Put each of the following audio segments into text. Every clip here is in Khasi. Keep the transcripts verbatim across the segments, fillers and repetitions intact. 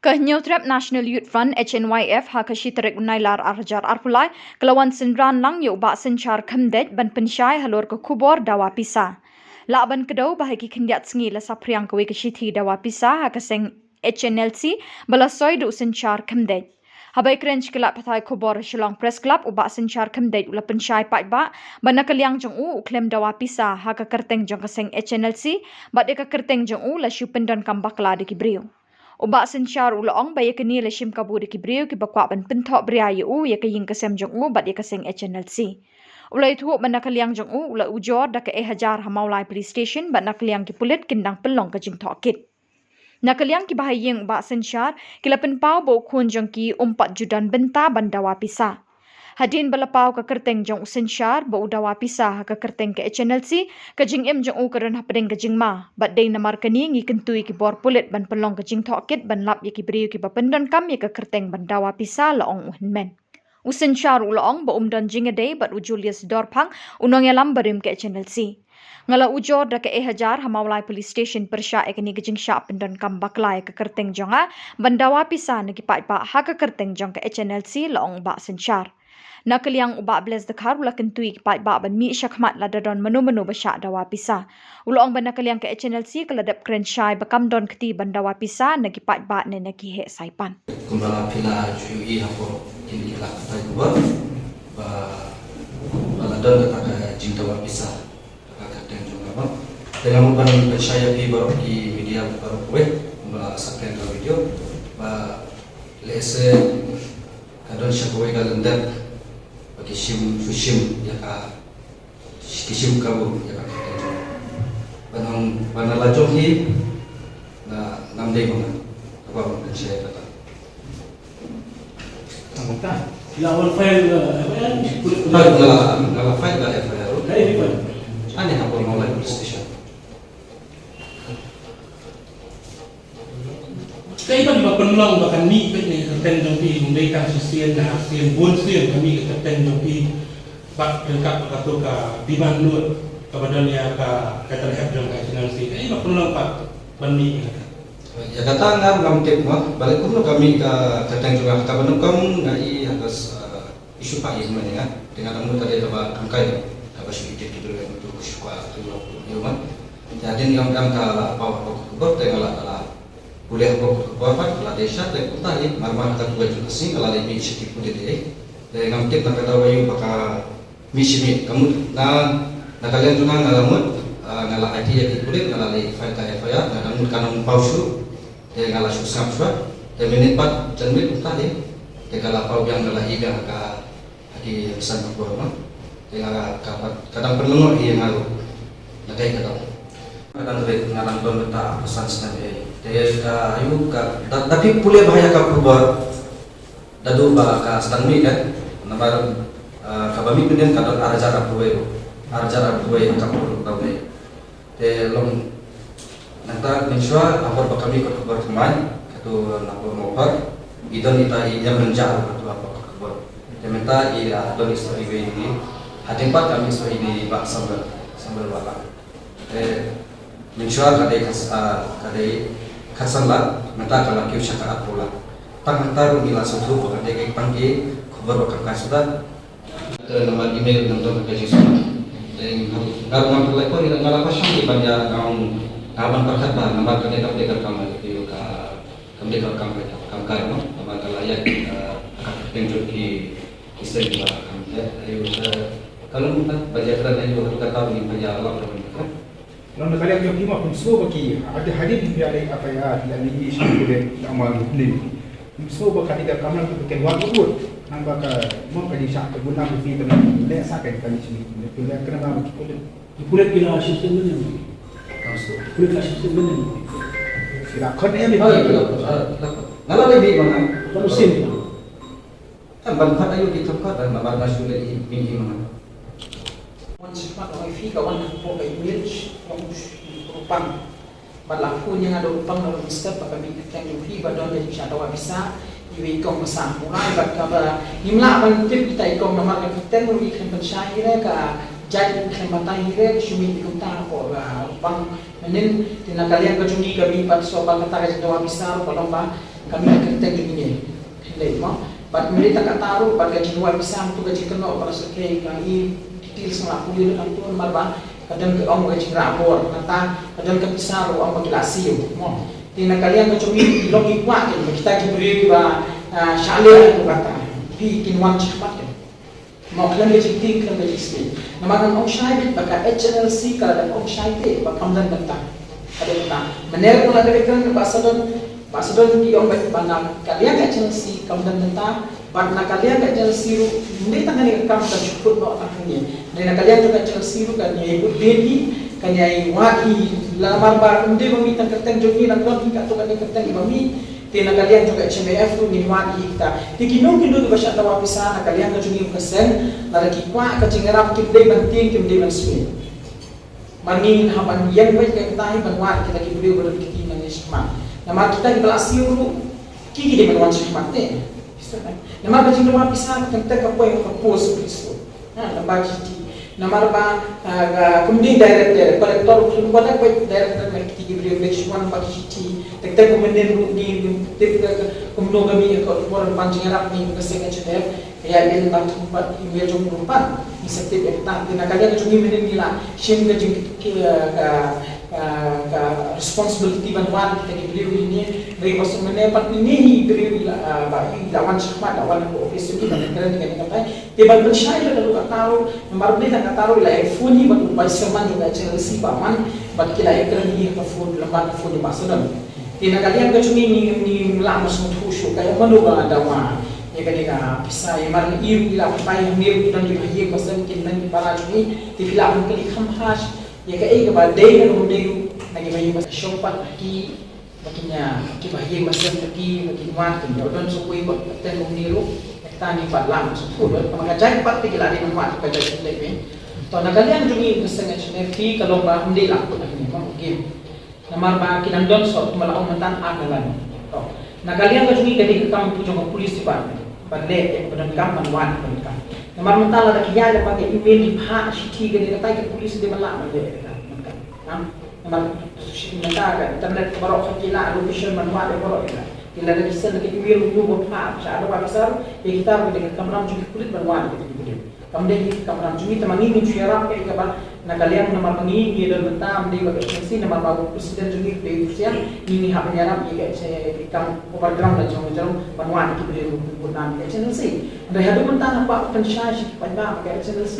Ka Hynñiewtrep National Youth Front, H N Y F, ha ka shi tarik u Nailar ar hajar arphew lai, ka la wan synran lang ïa u Bah Synshar Khymdeit ban pynshai halor ka khubor dawa pisa. Lah ban kdew ba ha ki khyndiat sngi la saphriang kawei ka shithi dawa pisa ha ka seng H N L C ba la soi da u Synshar Khymdeit. Haba ïakren sha ki lad pathai khubor ha Shillong Press Club, u Bah Synshar Khymdeit u la pynshai paidbah ba na ka liang jong u, u khlem dawa pisa ha ka kyrteng jong ka seng H N L C, bad ïa ka kyrteng jong u la shu pyndonkam bakla da ki briew. U Bah Synshar u la ong ba ïa kane la shim kabu da ki briew kiba kwah ban pynthoh bria ïa u, ïa ka ïing ka sem jong u bad ïa ka seng H N L C. U la ïathuh ba na ka liang jong u, u la ujor da ka E Hajar ha Mawlai Police Station, bad na ka liang ki pulit kin dang pynlong ka jingtohkit. Na ka liang kiba ha ïing u Bah Synshar, ki la pynpaw ba u khun jong ki um pat ju don bynta ban dawa pisa. Hadien ba la paw ka kyrteng jong u Synshar ba u dawa pisa ha ka kyrteng ka H N L C, ka jingim jong u ka don hapdeng ka jingma, bad dei namar kane ngi kyntu ïa ki bor pulit ban pynlong ka jingtohkit ban lap ïa ki briew kiba pyndonkam ïa ka kyrteng ban dawa pisa, la ong u hynmen. U Synshar u la ong ba um don jingïadei bad u Julius Dorphang, u nongïalam barim ka H N L C. Nga la ujor da ka E Hajar ha Mawlai Police Station pyrshah ïa kane ka jingshah pyndonkam bakla ïa ka kyrteng jong nga ban dawa pisa na ki paidbah ha ka kyrteng jong ka H N L C, la ong u Bah Synshar. Na ka liang u Bah Bless Dkhar u la kyntu ïa ki paidbah ban mih shakhmat lada don mano mano ba shah dawa pisa. U la ong ba na ka liang ka H N L C ka la dep kren shai ba kam don kti ban dawa pisa na ki paidbah ne na ki heh saipan. Kumba phi la ju ïohi hapoh kine ki lad pathai khubor ba, ba la don kata ka jingdawa pisa ha ka kyrteng jong nga, bang. Te nga mut ban pynshai ïa phi baroh ki media baroh kawei, kumba la saphriang ka video, ba lehse ka don sha kawei ka lyndet ba ki shim, ki shim ïa ka, ki shim kabu ïa ka kyrteng jong nga. Ban ong, ban la jong hi, nga ngam dei ma nga kaba ban pynshai ïa kata. Tang ta. La wan file, uh, F I R, kulit. Nga la, nga la file ka F I R. Ka F I R. Ani ha Mawlai Police Station. Kaei ba, ba pynlong ba kan mih beit na ka kyrteng jong phi, ym dei tang shisien, na shisien, bun sien ka mih ka kyrteng jong phi, bad ryngkat bad kato ka demand note kaba don ïa ka, ka terhep jong ka H N L C. Kaei ba pynlong pat ban mih ïa kata? Ïa kata nga ngam tip mo, balei kumno ka mih ka kyrteng jong nga, kaba nyngkong nga i ha ka s-, ah, issue pa ïa mane nga, te nga dang mut ka dei kaba kham kai, kaba shu edit ki briew, ïa mut ka shu kwah ka ïa mane. Te hadien ïa ka la paw hapoh ka khubor, te nga la, la pule hapoh ka khubor pat, la dei sha, te kumta hi, mar mar kata ka juh ka sngi, ka la leit mih sha ki pulit hi. Te ngam tip na kata wei ba ka mih shi mih, ka mut na, na ka liang jong nga nga la mut, ah, nga la aiti ïa ki pulit, nga la leit file ka F I R, nga dang mut ka nang paw shuh, te nga la shu sngap shuwa, te minit pat janmiet kumta hi, te ka la paw biang, nga la ïohi biang ha ka, ha ki rynsan khubor, no. Te nga la ka pat, ka dang pynlyngngoh ïa nga ruh na kaei ka daw. Ka dang rit, nga dang don bynta arphew san snem hi. Te ka ayu ka, da, da phi pule bha ïa ka khubor. Naduh ba ka sdang mih, kan, namar, ah, kaba mih mynnin ka don ar hajar arphew wei, ar hajar arphew wei ka por ka mih. Te long nangta mynshuwa, ha por ba ka mih ka khubor thymmai, kato na por Mawphar, i don ita i Niamrynjah, kato ha por ka khubor. Te mynta i, ah, don i soh iwei i, hadien pat ka mih soh ine i Bah Sambel, Sambel Wahlang. Eh, mynshuwa ka dei ka s-, ah, ka dei khatsan lak, mynta ka la kiew sha ka arphew lak. Tang mynta ruh ngi la sngewthuh ba ka dei ka tang ki khubor ba kam kai suda. Te namar email nang don ka jingsuda. Te nga ruh ngam pynlait por, nga la pashang ïa ban ïa, nga ong nga ban pyrkhat ba namar ka dei ka, dei ka kam ka, ka, kam dei ka kam kai, kam kai, no? Namar ka la ïaid, eh, ha ka kyrteng jong ki, ki seng ba kam dei, ayu, eh, ka long mynta ba ïa kren ayu ha ka, ka, ka, ka, ka, ka, ka, ka, Long na ka liang jong ki ma pynshai ba ki, hadien, hadien phi ïa leit F I R, phi ïa leit mih sha ki pulit, ki amal ki pulit. Pynshai ba ka dei ka kamram ki ken wan u ut. Nang ba ka, mo ka dei sha ka gun nam ki pulit, leh sa ka ka mih sha ki pulit, phi ïa kren ba ki pulit. Ki pulit ki la shim sien mynnin. Pulit la shim sien mynnin. Ki la khot em. Ah, ki la, ah, ki la khot. Nga la dei mih ma nga. Ka musim. Kan ban khot aïu ki thok khot, namar nga shu leh i, i, i manga. Wan shakhmat ong ïa phi ka wan hapoh ka email, ong u Rupang. Bad la phone ïa nga da u Rupang, la ong step ba ka mih ka kyrteng jong phi ba don ka jingshah dawa pisa, iwei i kong ba sah pura, bad kaba ngim lah ban tip kita i kong namar ka kyrteng ruh i khlem pynshai hi re, ka jait ruh i khlem batai hi re, ka shu mih kumta hapoh ka Rupang. Mynnin, te na ka liang ka jong ngi ka mih pat shuwa ba kata ka jingdawa pisa ruh ka long ba Ka mih ka kyrteng jong ngi ne. Khyndiat mo. Bad mynta ka taru bad ka jingwad pisa tu ka jingkynnoh ba la shu kei ka i details nga pule lut hangtu namar ba ka don ka ong ka jingrah bor kata ka don ka pisa ruh ong ba ki la siew mo. Te na ka liang ka jong ngi long ngi kwah kein ba kita ki briew kiba shah leh ha kata phi kin wan shakhmat kein. Mo khlem ka jingtieng khlem ka jingsniew. Namar ngan ong shai beit ba ka H N L C ka la dep ong shai te ba kam don bynta. Ka don bynta. Mynne ruh la dep kren ba sa don ba sa don ki ong beit ba na ka liang ka H N L C kam don bynta. Bad na ka liang ka H N L C ruh ym dei tang kane ka kam ka shu kut noh tang hangne. Hynrei na ka liang jong ka H N L C ruh kan ïai bud dien hi kan ïai wad hi. Namar ba ym dei ba mih tang kyrteng jong ngi, nang don hi katto katne kyrteng ba mih. Te na ka liang jong ka H M A F ruh ngin wad ïa kita. Te kino kino kiba shah dawa pisa na ka liang ka jong ngi ka seng, lada ki kwah ka jingïarap kim dei ban tieng kim dei ban sniew. Mar ngi ngin hap ban ïeng beit ïa kita hi ban wad kita ki briew ba don kti na ngi shakhmat. Namar kita kiba la siew ruh ki ki dei ban wan shakhmat te. Namar ka jingdawa pisa ka teng teng ka poi ha ka post office ruh. Ha, lem bad ki shithi. Namar ba, ah, ka, kam dei direct, direct collector, kum ka dei direct, direct na ki briew, lei shuwa lem bad ki shithi. Tek tek kum mynnin ruh ngi, ngi tip ka, ka, kumno ka mih ka, ka por ban jingïarap ngi ka seng H N F. Ka ïa email bad, bad email jong u ban. Ngi sa tip ïa kata. Te na ka liang jong ngi mynnin ngi la shim ka jing, ki, ah, ka, ka, ka responsibility ban wan kita ki briew ngi ne. Ngi ba shu mynne pat ngi ne hi briew ngi la, ah, ba ngi la wan shakhmat, la wan ha ka office ngi, la kren ngi kata. Te ban pynshai ïa ka ruh kata ruh, namar ba dei tang kata ruh la ai phone hi bad u vice chairman jong ka H N L C ba man, bad ki la ai kren hi ha ka phone, lem bad ka phone jong ba Sadon. Te na ka liang ka jong ngi ngi, ngi lah ban sngewthuh shuh ka ïa mano ba dawa ïa kane ka pisa, ïa mar ngi i ruh i la phai hangne ruh ki don kiba ha ïing ba sem kin nang ki para jong ngi, te phi lah ban kylli kham hash ïa kaei kaba dei ne kaba ym dei ruh na kiba ha ïing ba sem, shong pat ha ki Ba kin ïa, kiba ha ïing ba sem te ki, ba kin wad, kin ïoh don sa kawei ba kyrteng kumne ruh. Kata ngi pat lam sa kut don, kaba ka jait pat te ki la dei ban wad, ka jait pat te. To na ka liang jong ngi ka seng H N F te ka long ba ym dei lah kut hangne, ma, okay. Namar ba ki dang don shuh, kumba la ong mynta ar tylli. To na ka liang ka jong ngi ka dei ka kam jong ka police department ban leh, ban donkam, ban wad, ban donkam. Namar mynta lada ki ïaid lyngba ka email, ki phah shithi, ka dei katai ka police dei ban lah ban leh, ban donkam. Namar, namar, shi, mynta ka internet baroh ki la, location ban wad baroh ki la. Ki la da ki send ki email ruh ba phah sha dawa pisa ruh, ïa kita ruh ka dei ka kamram jong ki pulit ban wad ïa kita ki briew. Kam dei ka kamram jong ngi, te ma ngi ngin shu ïarap ïa kaba na ka liang namar ba ngi ngi don bynta, ym dei ba ka H N L C, namar ba u president jong ngi u dei u Rusian, ngi ngi hap ban ïarap ïa ka, ïa ka kam overground la jong jong ban wad ïa ki briew ruh ban wad ïa ka H N L C. Hynrei haduh mynta nga kwah pynshai sha ki paidbah ba ka H N L C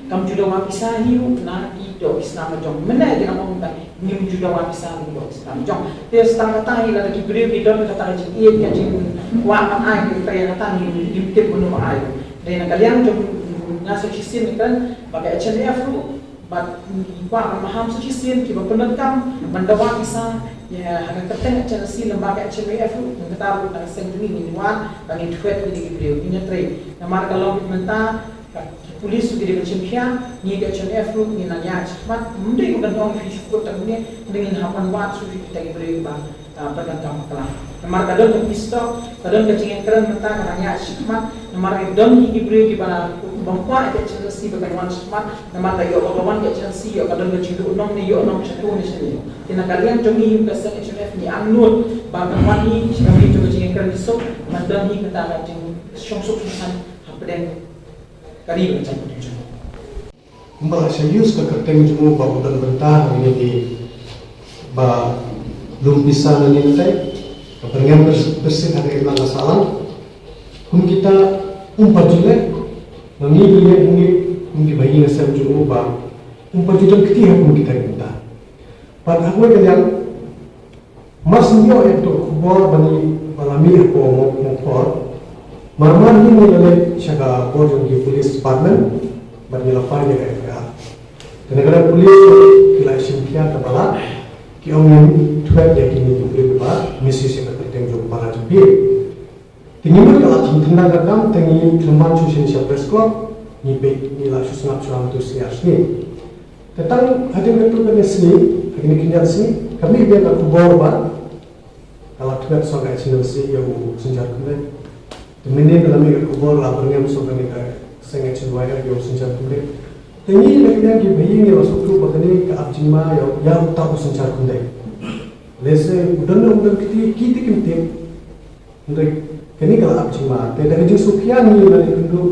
kam ju dawa pisa hi ruh na ki doh Islam la jong. Mynne ki nang ong mynta ngim ju dawa pisa na ki doh Islam la jong. Te sa tang kata hi lada ki briew ki don kata ka jingïeit ka jingkwah ban ai, ki kata ïa kata ngim, ngim tip mano ba ai. Te na ka liang jong nga sa shisien nga kren ba ka H N F ruh Bad ngi kwah ban maham sa shisien kiba pyndonkam ban dawa pisa ïa ha ka kyrteng H N L C lem bad ka H N V F ruh, nangta ruh na ka seng jong ngi ngin wad ba ngin thwet ïa kine ki briew, ngin ïatrei. Namar ka long mynta ka ki pulis ruh ki dei ban shim khia, ngi ka H N V F ruh ngin nang ïaid shakhmat, ym dei ba kan ong phi shu kut tang ne, ngin hap ban wad shuh ïa kita ki briew ba ah, pyndonkam bakla. Namar ka don ka peace talk, ka don ka jingïakren mynta ka dang ïaid shakhmat, namar ka don ki briew kiba bym kwah ïa ka H N L C ba kan wan shakhmat, namar ka ïoh ba ka wan ka H N L C ïoh ka don ka jingduh nong ne ïoh nong shatu ne shane. Te na ka liang jong ngi ka seng H N V F ngi angnud ba kan wan hi sha ka jong ka jingïakren ki suk, ban don hi kata ka jingshong suk shong saiñ hapdeng ka ri ka jong ka jong. Kumba la sha use ka kyrteng jong u ba u don bynta ha kine ki ba lum pisa na ngi tai, ka byrngem pyrs-, pyrsad ha ka imlang ka sahlang. Kum kita um pat ju leh, na ngi ki leh ngi kum kiba ïing sem jong u ba um pat ju don kti ha kum kita ki bynta. Bad ha kawei ka liang, Mar shu ïoh ïa ka khubor ba ngi, ba la mih hapoh Mo-, Mongphor. Mar mar hi ngi la leit sha ka bor jong ki police department bad ngi la file ïa ka F I R. Te na ka liang police ki la shim khia kaba la, ki ong ngin thwet ïa kine ki briew kiba misuse ïa ka kyrteng jong u para jong phi. Te ngi mut ka la kham thyndang ka kam, te ngi khlem wan shuh shane sha Press Club, ngi peit ngi la shu sngap shuwa hangto snier sngi. Te tang hadien katto katne sngi, hadien kine ki sngi, ka mih biang ka khubor ba ka la thwet shuwa ka H N L C ïa u Synshar Khyndai. Te mynnin ka la mih ka khubor la byrngem shuwa kane ka seng H N Y F ïa u Synshar Khyndai. Te ngi na ka liang kiba ïeit ngi la sngewthuh ba kane ka ap jingma ïa, ïa uta u Synshar Khyndai. Lehse u don ne um don kiti, kiti kim tip. Te kane ka la ap jingma. Te da ka jingsngewkhia ngi la leit kynduh,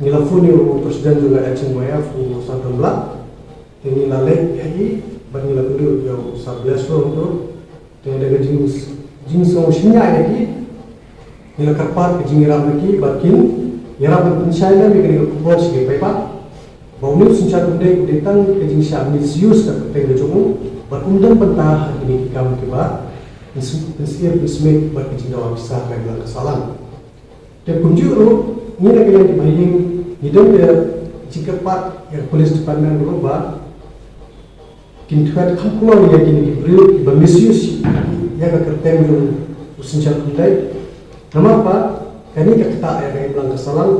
ngi la phone ïa u president jong ka L C Y F, u Sir Don Blak. Te ngi la leit ha i bad ngi la kynduh ïa u Sir Blessroom tu. Te da ka jing jingsngewsynei ïa ki, ngi la kyrpad ka jingïarap na ki bad kin ïarap ban pynshai lem ïa kane ka khubor sha ki paidbah. Ba une u synshar khymdeit u dei tang ka jingshah misuse ka kyrteng ka jong u bad um don bynta ha kine ki kam kiba pynsyier pynsmit bad ka jingdawa pisa ka imlang ka sahlang. Te kumjuh ruh ngi na ka liang kiba ha ïing ngi don ka jingkyrpad ïa ka police department ruh ba kin thwet kham kloi ïa kine ki briew kiba misuse ïa ka kyrteng jong u synshar khymdeit. Namar ba kane ka ktah ïa ka imlang ka sahlang.